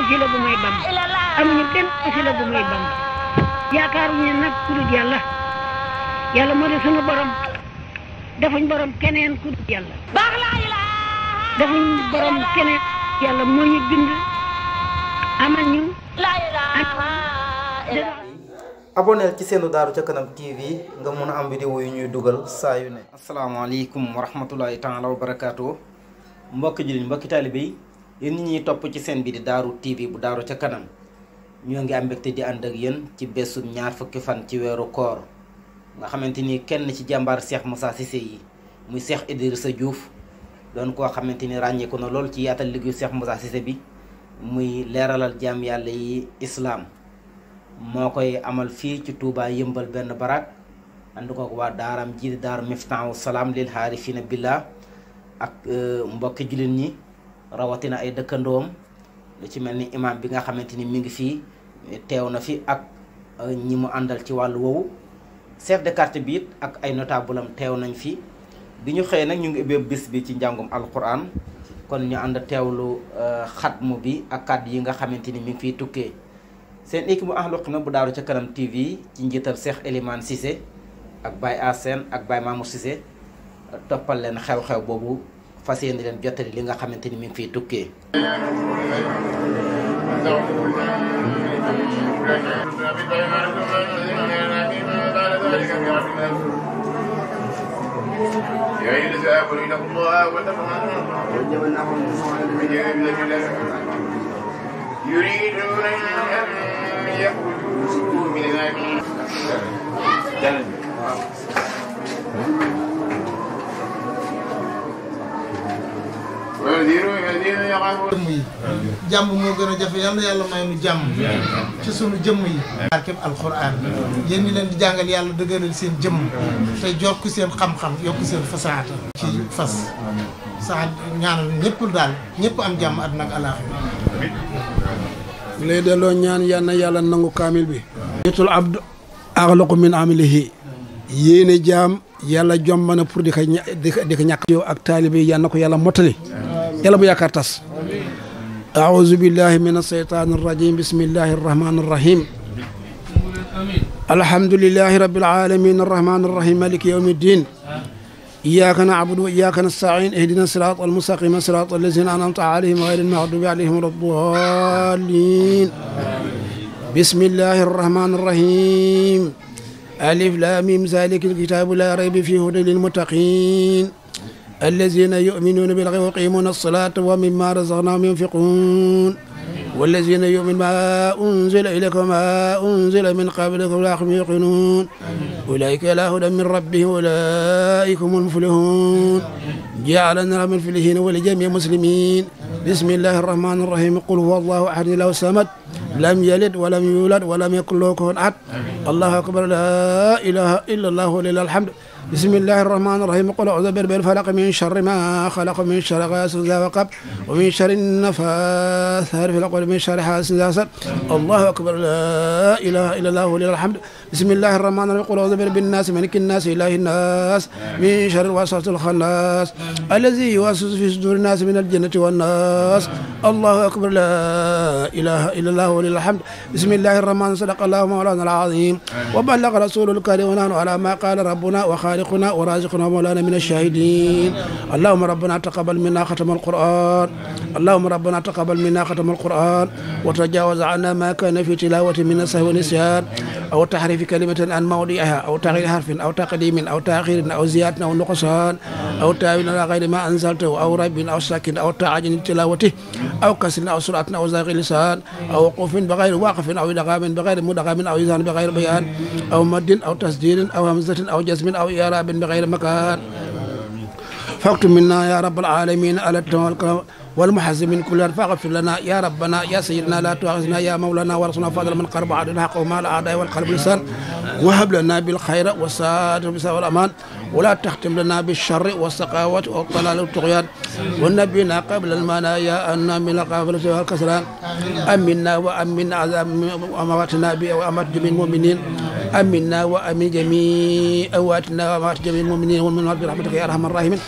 wasila bu may Bamba amuñu benn wasila bu may Bamba yaakaaruñu nag ku dul yàlla yàlla moo di sunu borom defuñ borom keneen ku dul yàlla defuñ borom keneen yàlla moo ñu bind amal ñu aboneel ci seenu Daaru ca Kanam TV nga mun a am vidéo yu ñuy dugal saa yu ne. asalaamaaleykum wa rahmatulahi taala wa barakaatu mbokki jullit mbokki taalibe yi yéen ñi ñuy topp ci seen bi di Daaru TV bu Daaru ca Kanam ñoo ngi am mbégte di ànd ak yéen ci bésu ñaar fukki fan ci weeru koor nga xamante ni kenn ci jàmbaar Cheikh Moussa Cissé yi muy Cheikh Idrissa Diouf doon koo xamante ni ràññeeku na lool ci yaatal liggéeyu Cheikh Moussa Cissé bi muy leeralal jaam yàlla yi islaam moo koy amal fii ci Touba yëmbal benn barak ànd ko waa daaram ji di daaru Miftaahu Salaam lil Haarifina billah ak mbokki jullit ñi rawatina ay dëkkandoom lu ci mel ni imam bi nga xamante ni mi ngi fii teew na fi ak ñi mu àndal ci wàllu woowu chef de quartier bi it ak ay notable am teew nañ fi bi ñu xëyee nag ñu ngi ubbee bis bi ci njàngum alquran kon ñu ànd teewlu xatmu bi ak kàddu yi nga xamante ni mi ngi fiy tukkee seen équipe bu Ahlu Xidma bu Daaru ca Kanam TV ci njiital Cheikh Elimane Cissé ak Baye Assène ak Baye Mamour Cissé toppal leen xew-xew boobu fas yéene leen jottali li nga xamante ni mi ngi fiy tukkee. يريدون أن يخرجوا من النار jàmm moo gën a jafe yàlla yàlla may nu jàmm ci sunu jëmm yi barkeb alxuraan yéen ñi leen di jàngal yàlla dëgëral seen jëmm te jokk seen xam-xam yokk seen fasaata ci fas sax ñaanal ñëpp daal ñëpp am jàmm àdduna ak alaaxira lay delloo ñaan yal na yàlla nangu kaamil bi nitul abd axlaqu min amilihi yéene jaam yàlla jombana pour di ko ñàkk yow ak taalibe yi yal na ko yàlla mottali yàlla bu yaakaar tas aouzu billahi min asheytaani arrajim bismillahi arrahmani arrahim alhamdulillahi rabbil alamin arrahmani arrahim maliki yawmi ddin إياك نعبد وإياك نستعين اهدنا الصراط المستقيم صراط الذين أنعمت عليهم غير المغضوب عليهم ولا الضالين بسم الله الرحمن الرحيم ألف لام ميم ذلك الكتاب لا ريب فيه هدى للمتقين الذين يؤمنون بالغيب ويقيمون الصلاة ومما رزقناهم ينفقون والذين يؤمنون ما أنزل إليك وما أنزل من قبلك ولا هم يوقنون أولئك على هدى من ربهم أولئك هم المفلحون جعلنا من المفلحين ولجميع المسلمين بسم الله الرحمن الرحيم قل هو الله أحد له الصمد لم يلد ولم يولد ولم يكن له كفوا أحد الله أكبر لا إله إلا الله ولله الحمد بسم الله الرحمن الرحيم قل أعوذ برب الفلق من شر ما خلق من شر غاسق إذا وقب ومن شر النفاثات في العقد من شر حاسد إذا حسد الله أكبر لا إله إلا الله ولله الحمد بسم الله الرحمن الرحيم قل أعوذ برب الناس ملك الناس إله الناس من شر الوسواس الخناس الذي يوسوس في صدور الناس من الجنة والناس الله أكبر لا إله إلا الله ولله الحمد بسم الله الرحمن صدق الله مولانا العظيم وبلغ رسول الكريم ونحن على ما قال ربنا وخالقنا ورازقنا مولانا من الشاهدين اللهم ربنا تقبل منا ختم القرآن اللهم ربنا تقبل منا ختم القرآن وتجاوز عنا ما كان في تلاوة من السهو والنسيان أو تحريف كلمة عن موضعها أو تغيير حرف أو تقديم أو تأخير أو زيادة أو نقصان أو تأويل على غير ما أنزلته أو ريب أو ساكن أو تعجل تلاوته أو كسر أو سرعة أو زاغ لسان أو وقوف بغير واقف أو إدغام بغير مدغم أو إذان بغير بيان أو مد أو تسديد أو همزة أو جزم أو إعراب بغير مكان فاكتب منا يا رب العالمين على التوكل والمحزن من كل فاغفر لنا يا ربنا يا سيدنا لا تؤاخذنا يا مولانا ورسولنا فضل من قرب عدد الحق وما الأعداء والقلب لسان وهب لنا بالخير والسعادة والأمان ولا تختم لنا بالشر والسقاوة والضلال والطغيان والنبينا قبل المنايا أن من القافلة والكسران أمنا وأمن عذاب أمواتنا وأموات جميع المؤمنين أمنا وأمن جميع أمواتنا وأموات جميع المؤمنين والمؤمنات برحمتك يا أرحم الراحمين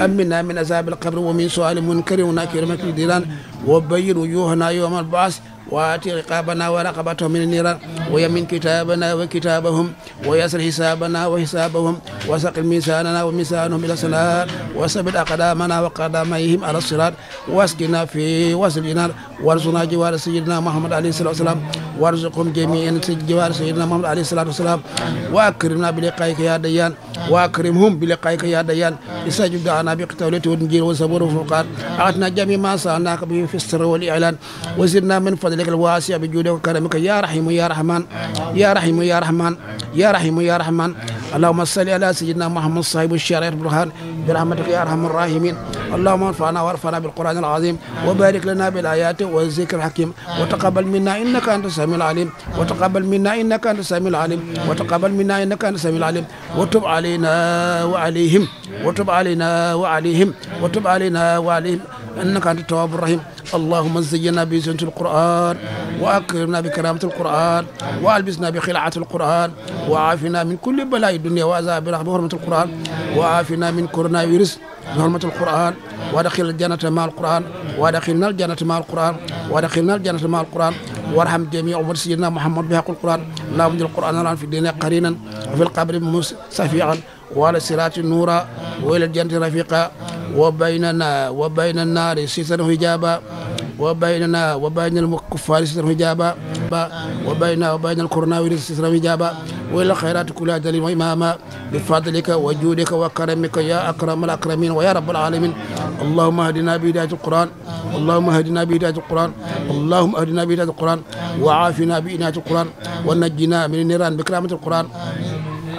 أمنا من عذاب القبر ومن سؤال منكر ونكير من الديران وبين وجوهنا يوم البعث وآتي رقابنا ورقبتهم من النيران ويمن كتابنا وكتابهم ويسر حسابنا وحسابهم وسقل ميزاننا وميزانهم إلى الصراط وثبت أقدامنا وقدميهم على الصراط واسقنا في وسط النار وارزقنا جوار سيدنا محمد عليه الصلاة والسلام وارزقهم جميعا جوار سيدنا محمد عليه الصلاة والسلام وأكرمنا بلقائك يا ديان وأكرمهم بلقائك يا ديان استجب دعانا بقتولة والنجيل والصبر والفرقان أعطنا جميع ما سألناك به في السر والإعلان وزدنا من فضلك الواسع بجودك وكرمك يا رحيم يا رحمن يا رحيم يا رحمن يا رحيم يا رحمن اللهم صل على سيدنا محمد صاحب الشريعة البرهان برحمتك يا ارحم الراحمين اللهم انفعنا وارفعنا بالقرآن العظيم وبارك لنا بالآيات والذكر الحكيم وتقبل منا إنك أنت السميع العليم وتقبل منا إنك أنت السميع العليم وتقبل منا إنك أنت السميع العليم وتب علينا وعليهم وتب علينا وعليهم وتب علينا وعليهم إنك أنت التواب الرحيم اللهم زينا بزينة القرآن وأكرمنا بكرامة القرآن وألبسنا بخلعة القرآن وعافنا من كل بلاء الدنيا وعذاب بحرمة القرآن وعافنا من كورونا فيروس بحرمة القرآن وادخل الجنة مع القرآن وادخلنا الجنة مع القرآن وادخلنا الجنة مع القرآن وارحم جميع أمة سيدنا محمد بحق القرآن اللهم اجعل القرآن لنا في الدنيا قرينا وفي القبر شفيعا وعلى الصراط نورا وإلى الجنة رفيقا وبيننا وبين النار سترا حجابا وبيننا وبين الكفار سترا حجابا وبيننا وبين الكورونا فيروس سترا حجابا وإلى الخيرات كلها دليل وإماما بفضلك وجودك وكرمك يا أكرم الأكرمين ويا رب العالمين اللهم اهدنا بهداية القرآن اللهم اهدنا بهداية القرآن اللهم اهدنا بهداية القرآن وعافنا بإناية القرآن ونجنا من النيران بكرامة القرآن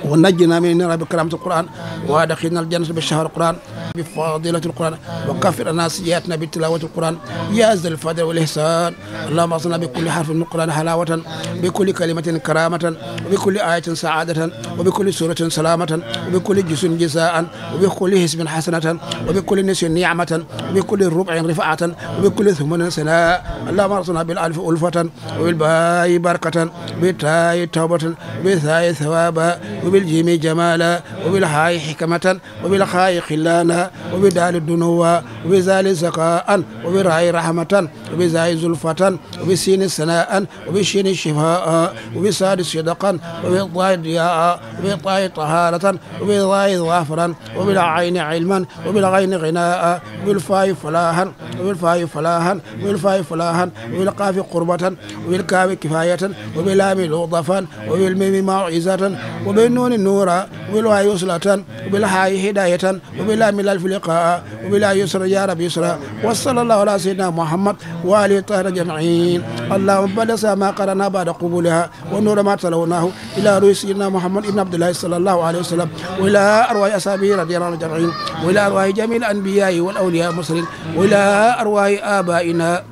ونجنا من النار بكرامة القرآن وادخلنا الجنة بالشهر القرآن بفضيلة القرآن وكفر عنا سيئاتنا بتلاوة القرآن يا ذا الفضل والإحسان اللهم اصلنا بكل حرف من القرآن حلاوة بكل كلمة كرامة وبكل آية سعادة وبكل سورة سلامة وبكل جزء جزاء وبكل حسب حسنة وبكل نسي نعمة وبكل ربع رفعة وبكل ثمن سناء اللهم اصلنا بالألف ألفة وبالباء بركة بالتاء توبة وبالثاء ثوابا وبالجيم جمالا وبالحاء حكمة وبالخاء خلانا وبدال الدنوة وبزال زكاء وبالراء رحمة وبزاي زلفة وبالسين سناء وبالشين شفاء وبالصاد صدقا وبالضاء ضياء وبالطاء طهارة وبالضاء ظافرا وبالعين علما وبالغين غناء وبالفاء فلاحا وبالفاء فلاحا وبالفاء فلاحا وبالقاف قربة وبالكاف كفاية وباللام لطفا وبالميم موعظة وبالنون نورا وبالواي وصلة وبالحاء هداية وباللام الألف لقاء وبلا يسر يا رب يسرا وصلى الله على سيدنا محمد وآله الطاهرين أجمعين اللهم بلغ ما قرنا بعد قبولها ونور ما تلوناه إلى روح سيدنا محمد ابن عبد الله صلى الله عليه وسلم وإلى أرواح أصحابه رضي الله عنهم أجمعين وإلى أرواح جميع الأنبياء والأولياء المرسلين وإلى أرواح آبائنا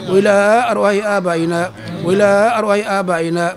وإلى أرواح آبائنا وإلى أرواح آبائنا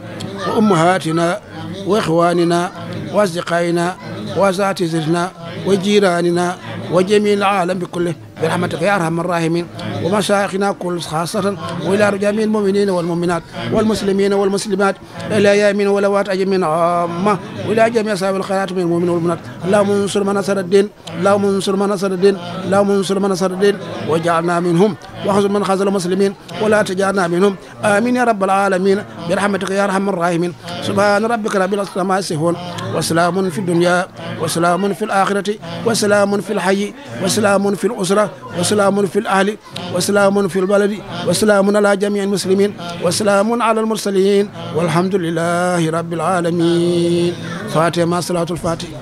وأمهاتنا وإخواننا وأصدقائنا وأساتذتنا وجيراننا وجميع العالم بكله برحمتك يا ارحم الراحمين ومشايخنا كل خاصة وإلى جميع المؤمنين والمؤمنات والمسلمين والمسلمات إلى يمين ولوات أجمعين عامة وإلى جميع أصحاب الخيرات من المؤمنين والمؤمنات اللهم انصر من نصر الدين اللهم انصر من نصر الدين اللهم انصر من نصر الدين واجعلنا منهم واخذ من خذل المسلمين ولا تجعلنا منهم آمين يا رب العالمين برحمتك يا ارحم الراحمين سبحان ربك رب العزة عما يصفون وسلام في الدنيا وسلام في الآخرة وسلام في الحي وسلام في الأسرة وسلام في الأهل وسلام في البلد وسلام على جميع المسلمين وسلام على المرسلين والحمد لله رب العالمين. فاتحة مع صلاة الفاتحة.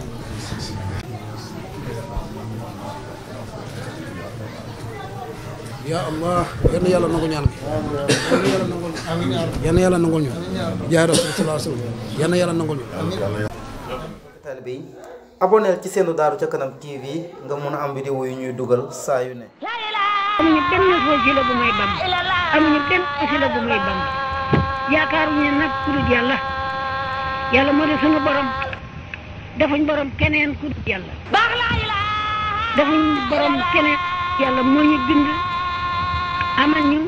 يا الله يا يلا نقول ñaan يا يلا نقول ñu يا رسول الله صلى الله عليه وسلم يا يلا نقول ñu taalibe yi abonneel ci seenu Daaru ca Kanam TV nga mën a am vidéo yu ñuy dugal saa yu ne. amuñu benn wasila bu may Bamba amuñu benn wasila bu may Bamba yaakaaruñu nag ku dul yàlla yàlla moo di sunu borom defuñ borom keneen ku dul yàlla defuñ borom keneen yàlla moo ñu bind amal ñu